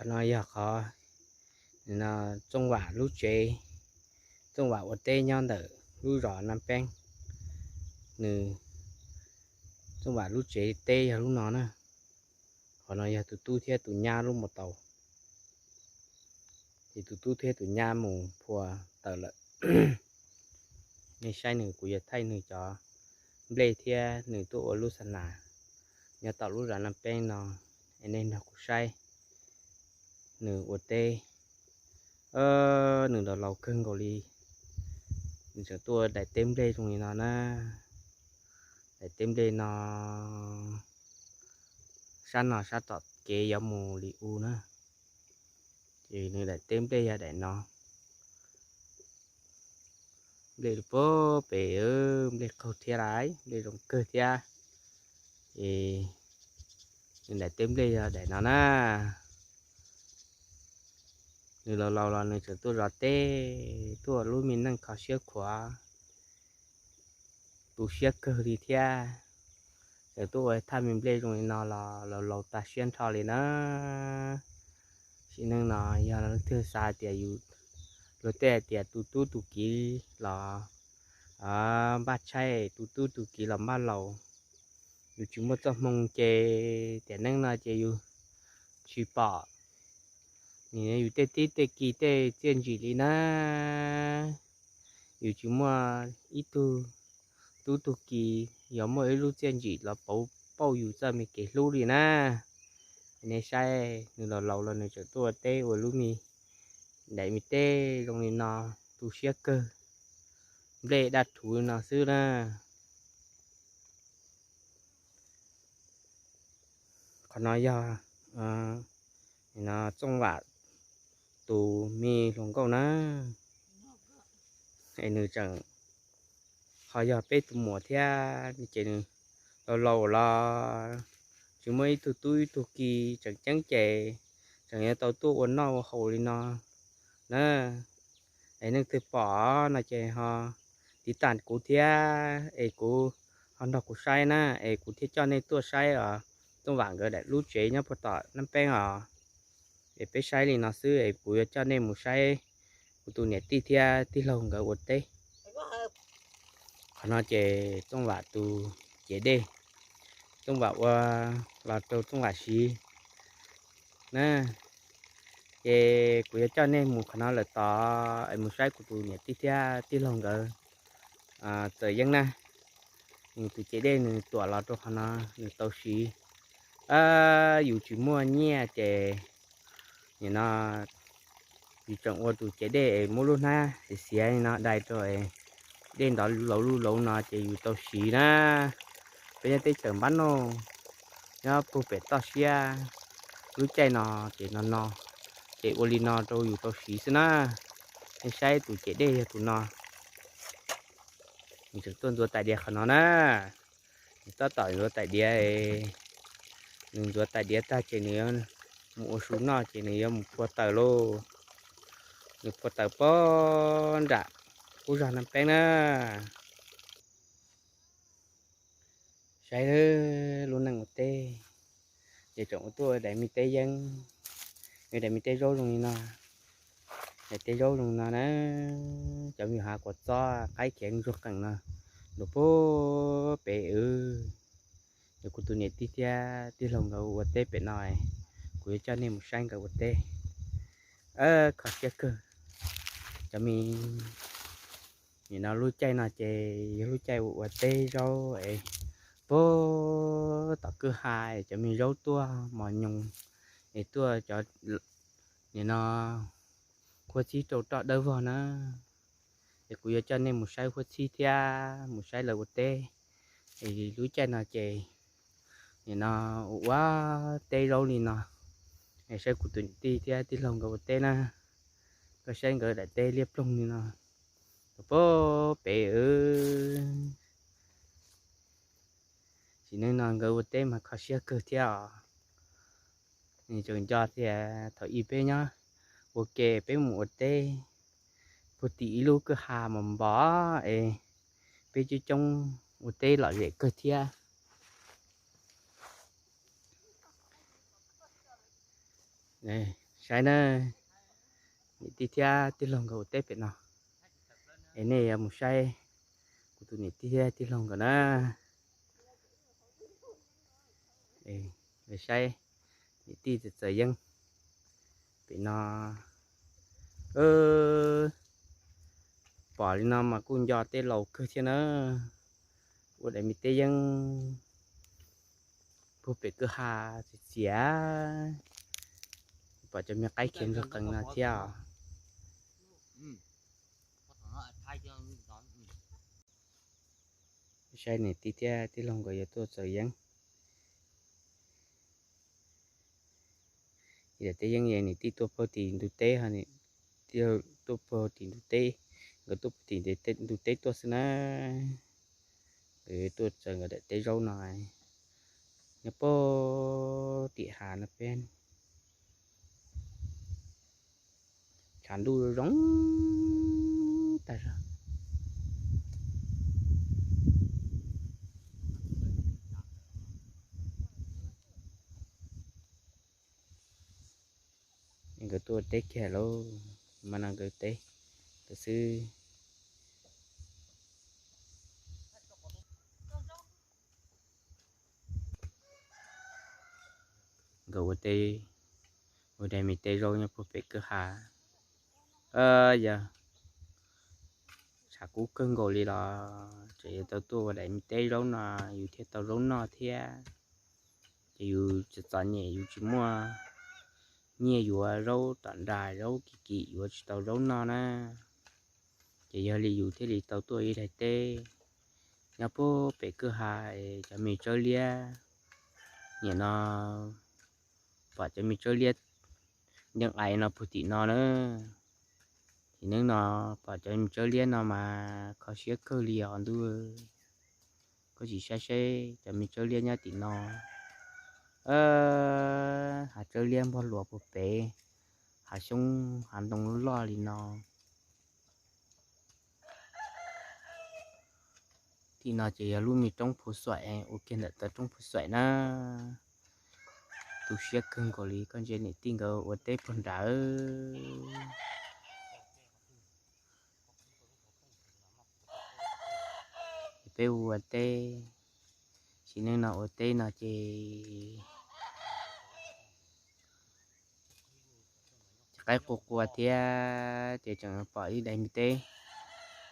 Qhov no yog qhov, no, Txooj Vam lub tsev, Txooj Vam ua teb nyob ntawm lub zos Naj Peeb. Nws, Txooj Vam lub tsev teb yog lub no na. Qhov no yog tus tub thiab tus nyab lub mus tau, ces tus tub thiab tus nyab mus phua tawm lawm. Nej saib nws, kuv yuav thaij nws cov nplej thiab nws tuaj ua lub xa nas nyob tom lub zos Naj Peeb no, es nej nrog kuv saib nws ua teb. Nws laus laus kawg nkaus li, nws tseem tuaj ua daim teb nplej zoo li no na. Daim teb nplej no, sab no sab tom kev yuav mus Lis U na, ces nws daim teb nplej yog daim no. Nplej lub pem, nplej qaug thiab lais, nplej zoo kawg thiab. Es nws daim teb nplej yog daim no na. Nws laus laus los nws tseem tuaj zov teb, tuaj ua lub me neej kho siab khuav, tu siab kawg li thiab. Txawm tuaj ua thaj me nplej zoo li no los laus laus tag siab nrho li na. Sim neej no yog leej twg xav tias yus, luag tej hais tias tu tub tu kiv los npaj tshaib, tu tub tu kiv los npaj laus. Yus tsis muaj txoj hmoo ces tiam neej no ces yus tsis pom yus tej tib tej ki tej txiaj ntsim li na. Yus tsis muaj ib tug tub tug ki yuav muaj ib lub txiaj ntsim los pauv pauj yus txoj me kev hlub li na. Nej saib nws laus laus los nws tseem tuaj ua teb ua lub me, daim me teb zoo li no, tu siab kawg, nplej daj rhuv li no xwb na. Qhov no yog Txooj Vam tus me hluas nkauj na, es nws tseem ho yog peb tus muam thiab ces nws laus laus los tsis muaj ib tug tub ib tug ki tseem ceeb ces tseem yuav tau tuaj ua noj ua haus li no na. Es leej twg pom no ces ho tiv tam kuv thiab es kuv ho nrog kuv saib na, es kuv thiaj coj nej tuaj saib os. Txooj Vam nkawd daim lub tsev nyob puag tom Naj Peeb os. Es peb saib li no xwb es kuv yuav coj nej mus saib kuv tus niam tij thiab tij laug nkawd ua teb. Qhov no ces Txooj Vam tus cev dej, Txooj Vam ua los rau Txooj Vam siv na. Ces kuv yuav coj nej mus qhov no lawm tod es mus saib kuv tus niam tij thiab tij laug nkawd txawm yeeb na. Nws tus cev dej nws tuam los rau qhov no nws tau siv. Yus tsis muaj nyiaj ces nim no yus tseem ua tus cev dej es muab lub hnab xiav xiav li no dai rau dej ntov lauv luj lauv no ces yus tau siv na. Peb nyob teb chaws npab noj nyob puag pem toj siab, lub caij no ces no no, ces ua li no rau yus tau siv xwb na. Nej saib tus cev dej yog tus no. Nws tseem tuaj ntxuav tais diav qhov no na. Nws tab tom ntxuav tais diav, nws ntxuav tais diav tag ces nws mus ua su noj ces nws yuav mus phua taws lauj. Nws phua taws puag nram qub zog Naj Peeb na. Saib lub neej ua teb, ces tseem ua tuaj daim me teb yeeb, daim me teb zaub zoo li no, daim teb zaub zoo li no na. Cov me hav kua txob qaib khiav ntsuag qees no, nws puag pem wb. Yog kuv tus niam tij thiab tij laug nkawd ua teb pem no, kuv yuav coj nej mus saib nkawd ua teb. Kho siab kawg. Cov me, nim no lub caij no ces yog lub caij ua ua teb zaub es puag tom kwj ha, cov me zaub tuaj mos nyoos es tuaj cov, nim no huab txhib rau roj dawb vog na. Es kuv yuav coj nej mus saib huab txhib thiab mus saib lawv ua teb. Es lub caij no ces nim no ua ua teb zaub li no. Es saib kuv tus niam tij thiab tij laug nkawd ua teb na. Koj saib nkawd daim teb liab ploog li no, puag pem wb. Sim neej no nkawd ua teb mas kho siab kawg thiab os. Nws tseem nco tias thaum ub peb nyob ua ke peb mus ua teb puag tim ib lub kwj ha mos npos es peb coob coob ua teb lom zem kawg thiab. Saib na, niam tij thiab tij laug nkawd ua teb pem no, es nej yuav mus saib kuv tus niam tij thiab tij laug nkawd na. Saib niam tij txawm txawm yeeb pem no. Pom li no mas kuj nco tej laus kawg thiab na. Ua daim me teb yeeb puag pem kwj ha txias txias, pom cov me qaib khiav ntsug qees no thiab os. Saib niam tij thiab tij laug nkawd yuav tuaj txawm yeeb. Daim teb yeeb niam tij tuaj puag tim ntug teb, tuaj puag tim ntug teb, nkawd tuaj puag tim ntug teb tuaj xwb na. Nkawd tuaj txawm nkawd daim teb zaub no nyob puag tim hav no peb. Tshav ntuj zoo tag zog. Nkawd tuaj teb kiag lauj, mas no nkawd teb nkawd xwb. Nkawd ua teb, ua daim me teb zaub nyob puag pem kwj ha. Yog tshav kub kawg nkaus li los tseem yuav tau tuaj ua daim me teb zaub no, yus thiaj tau zaub noj thiab. Ces yus txom txom nyem yus tsis muaj nyiaj yuav zaub tom nras zaub kim kim yuav tsis tau zaub noj na. Ces yog li yus thiaj li tau tuaj ib daim teb nyob puag pem kwj ha. Cov me tsawb liab, nim no pom cov me tsawb liab ncees ais no puag tim no na. Tim neeb no pom cov me tsawb liab no mas kho siab kawg li os ntuj. Koj sim saib seb cov me tsawb liab nyob tim no, hav tsawb liab npog luas puag pem, hav xyoob hav ntoo loj li no. Tim no ces yog lub me roob Phuv Xuaim, ua kiag ntawm tau roob Phuv Xuaim na. Tu siab kawg nkaus li, koj ntsia niam tij nkawd ua teb puag nrad. Peb ua teb, sim neej no ua teb no ces qaib qua qua thiab ces tseem pom ib daim me teb.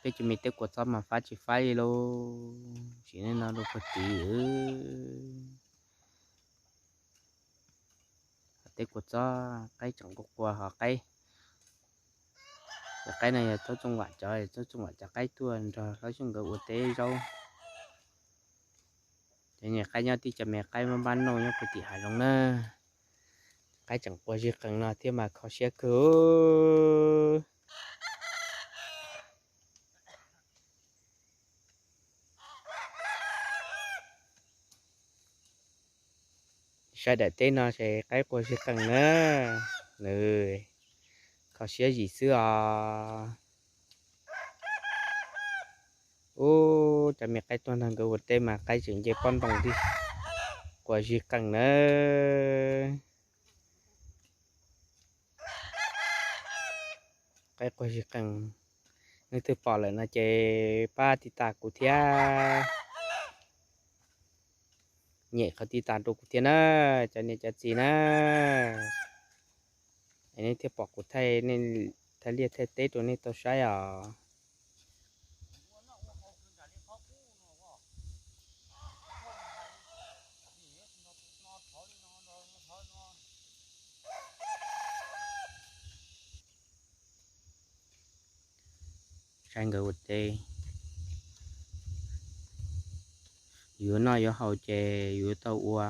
Peb cov me teb kua txob mas faib tsis faib li lauj, sim neej no rau puag tid. Teb kua txob qaib tseem qua qua ho qaib. Cov qaib no yog Txooj Vam cov, Txooj Vam cov qaib tuaj nrog Hlob Xyooj nkawd ua teb zaub. Cov me qaib nyob tib cov me qaib mab npab nauj nyob puag tim hav zoov na. Qaib tseem qua zig qees no thiab mas kho siab kawg. Saib daim teb no ces qaib qua zig qees na, nws kho siab zim xwb os. Ub, cov me qaib tuaj nrog nkawd ua teb mas qaib tseem nce pob ntoo thiab, qua zig qees na. Qaib qua zig qees, leej twg pom lawm no ces pab tiv tas kuv thiab, nyem qhov tiv tas rau kuv thiab na, cov niam cov txiv na. Es nej thiaj pom kuv thaij, thaij liaj thaij teb rau nej tau saib os. Saib nkawd ua teb, yus yuav noj yuav haus ces yus yuav tau ua.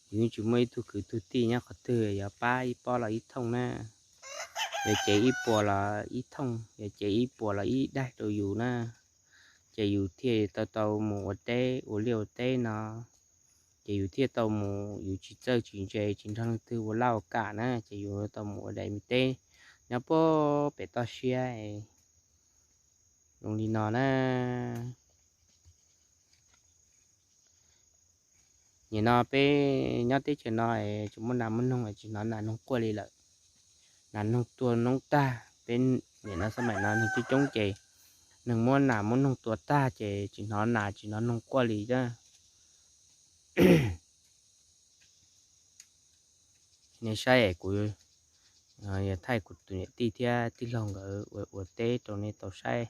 Yus yeej tsis muaj ib tug kwv tug tij nyob qhov twg yuav pab ib pob los ib thooj na. Yuav cev ib puas los ib thooj, yuav cev ib puas los ib daig rau yus na. Ces yus thiaj tau tau mus ua teb ua liaj ua teb no. Ces yus thiaj tau mus, yus tsis txawj tsis ntse tsis nrog leej twg ua laj ua kam na, ces yus tau mus ua daim me teb nyob puag pem toj siab zoo li no na. Nim no peb nyob teb chaws no tsis muaj nas muaj noog, tsis hnov nas noog quaj li lawm. nas noog tua noob tag. Peb nim no xab maim no neeg coob coob ces neeg muab nas muab noog tua tag ces tsis hnov nas tsis hnov noog quaj li na. Nej saib es kuv thaij kuv tus niam tij thiab tij laug nkawd ua teb rau nej tau saib.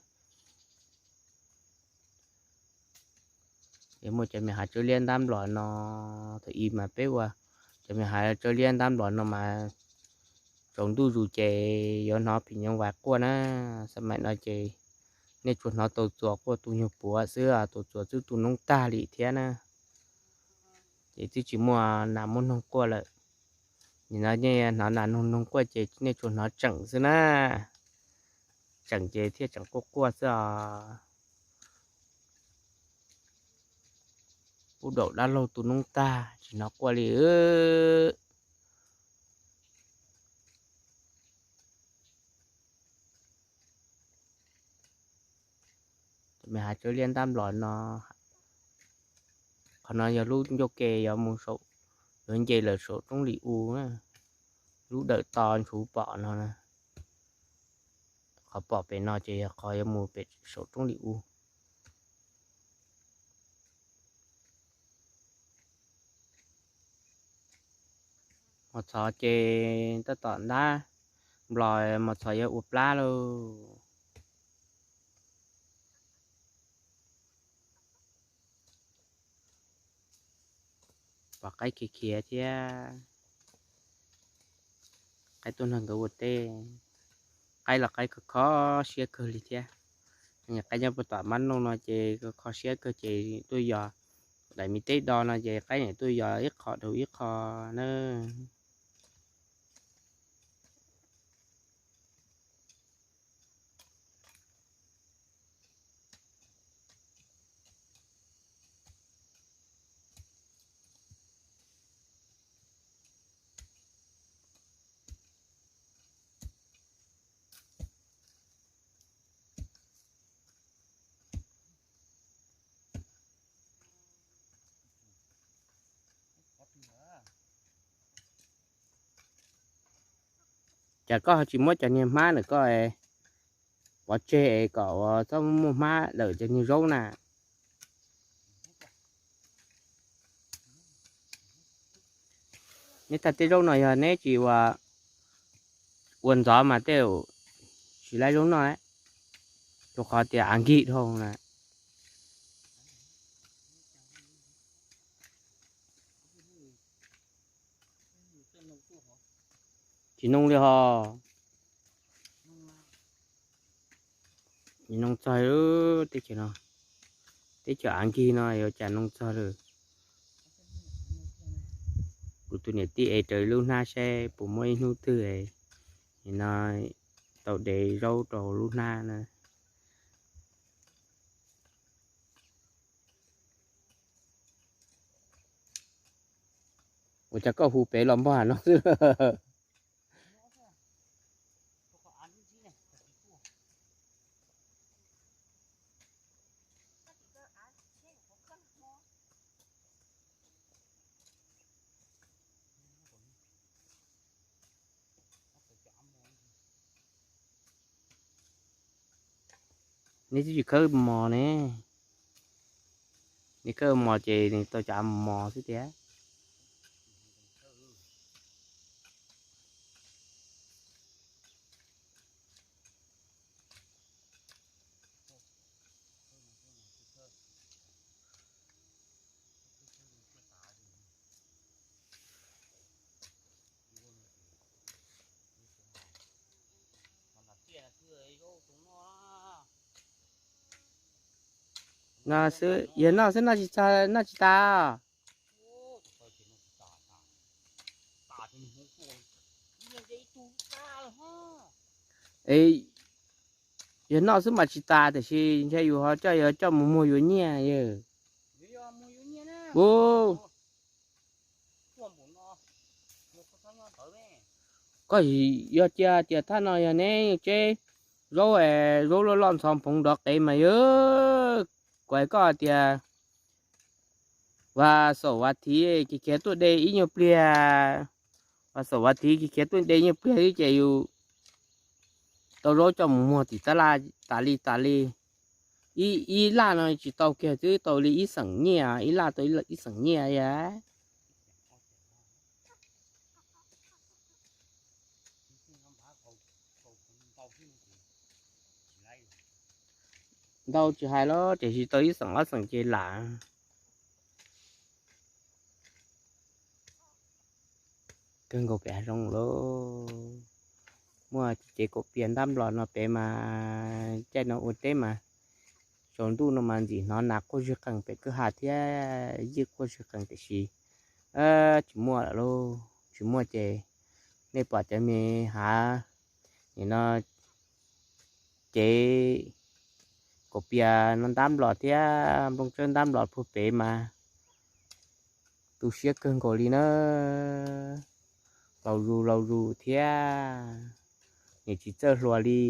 Es muaj cov me hav tsawb liab ntab nplom no, thaum ub mas peb ua cov me hav tsawb liab ntab nplom no mas tsaus ntuj zus ces yuav hnov phim nyuj vais quaj na. Xab maim no ces nej tsuas hnov taus txuas quaj tu nyuag puav xwb, taus txuas twb tu noob tag li thiab na. Ces twb tsis muaj nas muaj noog quaj lawm. Nim no nej hnov nas noog noog quaj ces nej tsuas hnov tseem xwb na. Tseem ces thiaj tseem quaj quaj xwb os. Pub daum dab laug tu noob tag tsis hnov quaj li. Cov me hav tsawb liab ntab nplom no, qhov no yog lub ncauj ke yuav mus saum, yuav nce lawm saum roob li u, lub dawm to ntshuv pom no. Qhov pom pem no ces yog qhov yuav mus pem saum roob li u. Mos txhov ces tab tom ntab nplom, mos txhov yuav ua plab lauj. Pom qaib khiav khiav thiab. Qaib tuaj nrog nkawd ua teb. Qaib los qaib kho kho siab kawg li thiab. Qaib nyob puag tom mab nooj no ces kho kho siab kawg ces tuaj yos daim me teb do no ces qaib nim tuaj yos ib qho dhau ib qho na. Cas koj ho tsis muab cov niag hmab ntawm koj pov tseg es kom ua txhob muaj hmab lawm cov niag zaub na? Neb tag tej zaub no yog neb tsis ua, ua ntxov mas tej tsis laib zaub noj, rau qhov tias av nkig dhau na. Tsis noo li ho. Noo txog teb chaws no, teb chaws av nkig no yuav cas noo txog lawm. Kuv tus niam tij es raws lub hnab saib puas muaj ib hnub twg no tau de zaub rau lub hnab na. Ua cas koj hu pem los npog no xwb? Neb twb tsis khawb mos ne. Neb khawb mos ces nws tau cov av mos xwb tiag. No xwb, yog noj xwb noj tsis txog, noj tsis tas. Yog noj xwb mas tsis tas, tiam sis ntshe yus ho coj, yog coj mus muag yuav nyiaj yawg. U, koj yog cia tias thaj no yog neb tseb zaub, zaub loj loj ntxhov nphoov nrov qev mas yog, kuv hais koj tias, vas xaum vas thiv khiav khiav tuaj de ib nyuag pliag, Vas xaum vas thiv khiav tuaj de nyiaj pliag xwb ces yus tau zaub coj mus muag tim tab laj tas li tas li. Ib laj no tsis tau kiag twb tau li ib xeem nyiaj, ib laj tau ib xeem nyiaj. Ntau tsis hais los tiam sis tau ib xeem ob xeem ces lam kawg nkaus pem hav zoov lawm. Muaj cev kaum pias ntab nplos no pem mas caij no ua teb mas tsaus ntuj no mas ntxim hnov nas quaj zig qees pem kwj ha thiab, yij quaj zig qees tiam sis tsis muaj lawm lauj. Tsis muaj ces nej pom cov me hav nim no cev kaum pias no ntab nplos thiab nplooj tsawb ntab nplos puag pem mas tu siab kawg nkaus li na. Laus zus laus zus thiab, niam tsis txawj hluas li.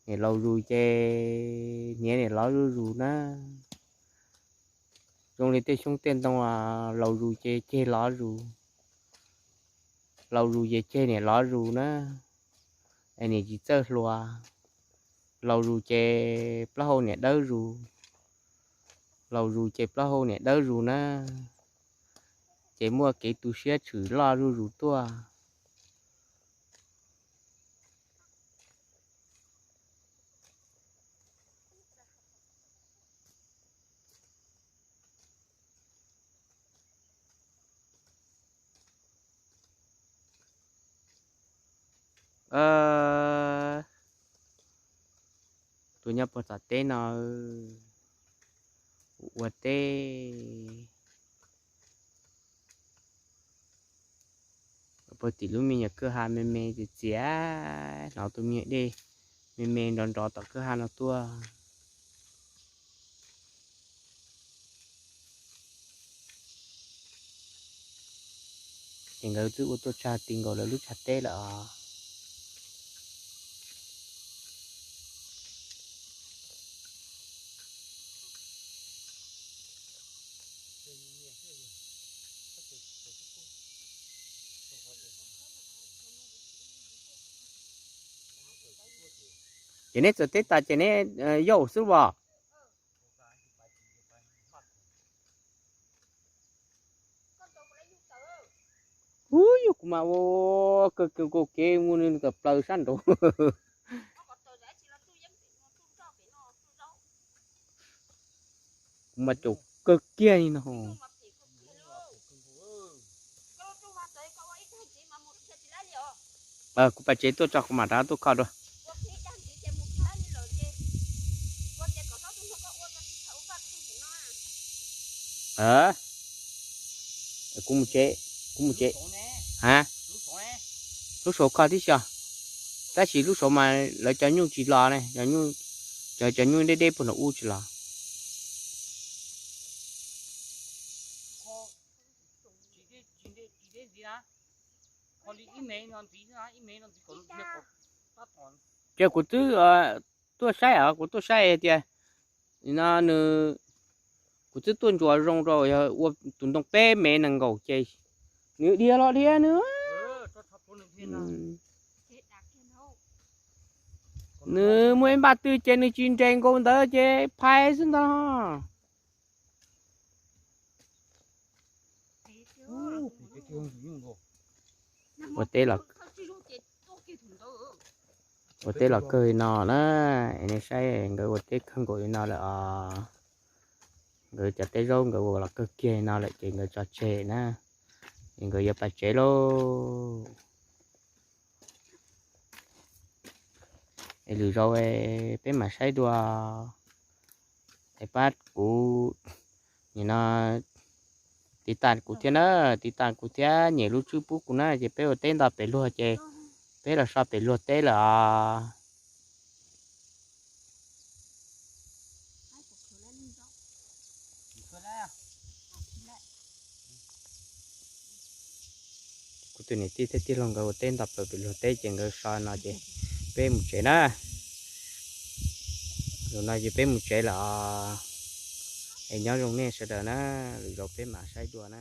Niam laus zus ces hniav niam lov zuj zus na. Zoo li tej xyoob tej ntoo, laus zus ces ceg lov zus, laus zus ces ceg niam lov zus na. Es niam tsis txawj hluas, laus zus ces plaub hau niam dawb zus, laus zus ces plaub hau niam dawb zus na. Ces muaj kev tu siab tshwm loj zuj zus tuaj. Tus nyob puag tom teb no ua teb puag tim lub me nyuam kwj ha me me txias txias, hnov tus me nyuam dej me me nrov nrov tom kwj ha no tuaj. Ces nkawd twb ua tuaj tsag ti nkaus lawv lub tsag teb lawm os. Ces neb txawm teb tas ces neb yauj xwb los? Ub, yog kuv mas ua kawg kawg kev mus nws tawm plaws sab nraud. Kuv mas caum kawg kiag li no. Kuv pais tsev tuaj tso kuv mam rov tuaj kho dua. Kuv mus tsev, kuv mus tsev. Ha, lub saud kho tib si, tab sis lub saud mas lawv cov nyuj tsis los ne, cov nyuj deb deb puag nram ub tsis los. Ces kuv twb tuaj saib os, kuv tuaj saib hais tias no nws, kuv twb tuaj ntsuas zoo rau yog ua tus ntoo peb mev nees nkaum ces nws dhia los dhia nws. Nws muaj ib npaj twg ces nws tsis nres nkaus ntawd ces phais xwb ntag. Ua teb los, ua teb los kawg li no na, es nej saib nkawd ua teb kawg nkaus li no lawm os. Nkawd cov teb zaub nkawd ua los kawg kiag li no lawm ces nkawd tso tseg na, es nkawd yuav pais tsev lauj. Es lwm zaus peb mam saib dua. Es pab kuv, nim no tiv tas kuv thiab na, tiv tas kuv thiab nyem lub tswb pub kuv na, ces peb ua teb nto pem luag ces peb los so pem luag teb lawm os. Kuv tus niam tij thiab tij laug nkawd ua teb nto plaws pem luag teb ces nkawd so no ces peb mus tsev na. Zaum no ces peb mus tsev lawm os. Es nyob zoo nej sawv daws na, lwm zaus peb mam saib dua na.